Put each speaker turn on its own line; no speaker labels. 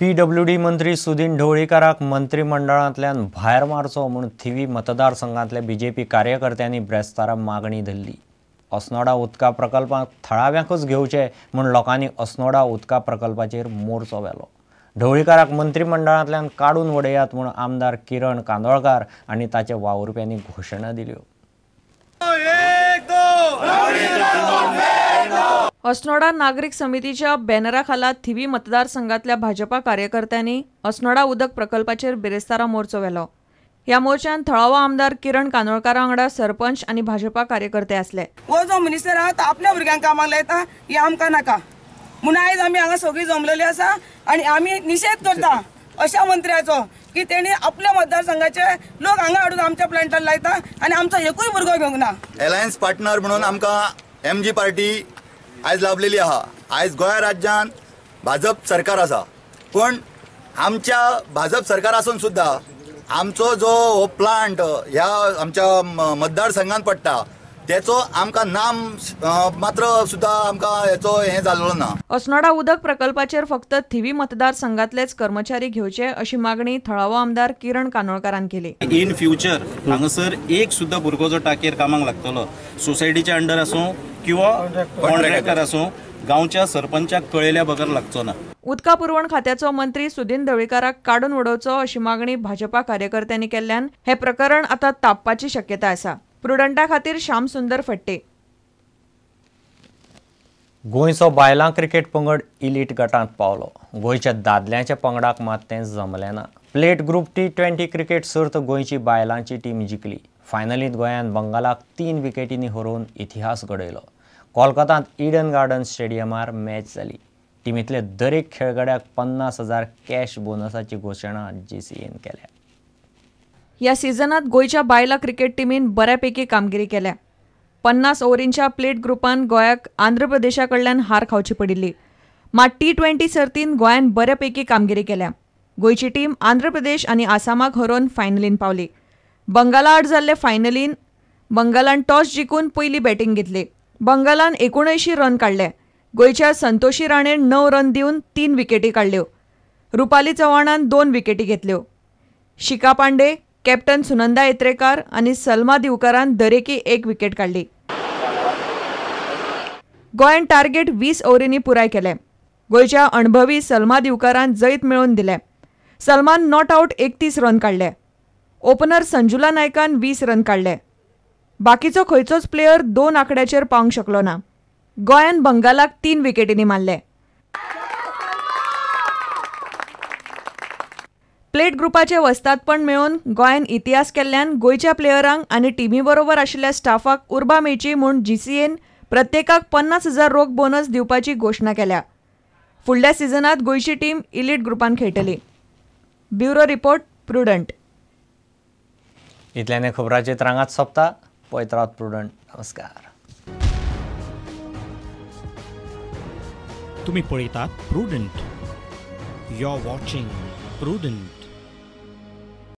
PWD मंत्री सुदिन ढवळीकाराक मंत्रिमंडळांतल्यान भायर मारचो म्हूण थिवी मतदारसंघांतल्या बीजेपी कार्यकर्त्यांनी ब्रेस्तारा मागणी धरली. अस्नोडा उदका प्रकल्पाक थळाव्यांकूच घेवचे म्हूण लोकांनी अस्नोडा उदका प्रकल्पाचेर मोर्चो व्हेलो. ढवळीकाराक मंत्रिमंडळांतल्यान काडून वडयात म्हूण आमदार किरण कांदोळकार आनी ताचे वावुरप्यांनी घोशणा दिल्यो.
अस्नोडा नागरीक समितीच्या बॅनरा खाला थिवी मतदारसंघातल्या भाजपा कार्यकर्त्यांनी अस्नोडा उदक प्रकल्पाचेर बिरेस्तारा मोर्चो व्हेलो. ह्या मोर्चान थळावो आमदार किरण कांदोळकारा वांगडा सरपंच आनी भाजपा कार्यकर्ते आसले.
हो जो मिनिस्टर आहा तो आपल्या भुरग्यांक कामाक लायता हे आमकां नाका म्हणून आयज आमी हांगा सगळीं जमलेली आसा आनी आमी निशेध करता अशा मंत्र्याचो की तेणी आपल्या मतदारसंघाचे लोक हांगा हाडून आमच्या प्लांटार लायता आनी आमचो एकूय भुरगो घेवंक ना.
एलायन्स पार्टनर म्हणून आमकां एमजी पार्टी आयज लाभलेली आहा. आयज गोंय राज्यान भाजप सरकार आसा, पूण आमच्या भाजप सरकार आसून सुद्दां आमचो जो हो प्लांट ह्या आमच्या मतदारसंघात पडटा तेचो आमकां नाम मात्र सुद्दां आमकां हेचो हें जाल्लो ना.
अस्नोडा उदक प्रकल्पाचेर फक्त थिवी मतदारसंघातलेच कर्मचारी घेवचे अशी मागणी थळावो आमदार किरण कांदोळकारान केली.
इन फ्युचर हांगासर एक सुद्दां भुरगो जो टाकयेर कामाक लागतलो सोसायटीच्या अंडर आसूं किंवा कॉन्ट्रॅक्टर आसूं गांवच्या सरपंचाक कळयल्या बगर लागचो ना.
उदका पुरवण खात्याचो मंत्री सुदिन ढवळीकाराक काडून उडोवचो अशी मागणी भाजपा कार्यकर्त्यांनी केल्ल्यान हे प्रकरण आतां तापपाची शक्यता आसा. प्रुडंटा खातीर श्याम सुंदर फट्टे.
गोंयचो बायलां क्रिकेट पंगड इलीट गटांत पावलो. गोंयच्या दादल्यांच्या पंगडाक मात तें जमलें ना. प्लेट ग्रुप T20 cricket सर्त गोंयची बायलांची टीम जिखली. फायनलींत गोंयान बंगालाक 3 विकेटींनी हरोवन इतिहास घडयलो. कोलकातांत इडन गार्डन स्टेडियमार मॅच जाली. टिमींतले दरेक खेळगड्याक 50,000 कॅश बोनसाची घोशणा जीसीएन केल्या.
ह्या सिजनात गोंयच्या बायलां क्रिकेट टिमीन बऱ्यापैकी कामगिरी केल्या. 50 ओव्हरींच्या प्लेट ग्रुपान गोंयाक आंध्र प्रदेशा कडल्यान हार खावची पडिल्ली. मात T20 सर्तीन गोंयान बऱ्यापैकी कामगिरी केल्या. गोंयची टीम आंध्र प्रदेश आनी आसामाक हरोवन फायनलीन पावली. बंगाला आड जाल्ले फायनलीन बंगालान टॉस जिखून पयली बॅटींग घेतली. बंगालान 79 रन काडले. गोंयच्या संतोषी राणेन 9 रन दिवन 3 विकेटी काडल्यो. रुपाली चव्हाणान 2 विकेटी घेतल्यो. शिखा पांडे, कॅप्टन सुनंदा एत्रेकार आनी सलमा दिवकारान दरेकी 1 विकेट काडली. गोंयान टार्गेट 20 ओव्हरींनी पुराय केलें. गोंयच्या अणभवी सलमा दिवकारान जैत मेळोवन दिलें. सलमान not out 31 run काडले. ओपनर संजुला नायकान 20 रन काडले. बाकीचो खंयचोच प्लेयर 2 आंकड्याचेर पावंक शकलो ना. गोंयान बंगालाक 3 विकेटींनी मारले. प्लेट ग्रुपाचे वस्तादपण मेळोवन गोंयान इतिहास केल्ल्यान गोंयच्या प्लेयरांक आनी टिमी बरोबर आशिल्ल्या स्टाफाक उर्बा मेळची म्हूण जीसीएन प्रत्येकाक 50,000 रोख बोनस दिवपाची घोशणा केल्या. फुडल्या सिजनात गोंयची टीम इलीट ग्रुपान खेळटली. Bureau report, Prudent.
इतल्याने खबराचे रांगात सोंपता. पळयत रावात प्रुडंट. नमस्कार.
तुम्ही पळयतात Prudent. You are watching Prudent.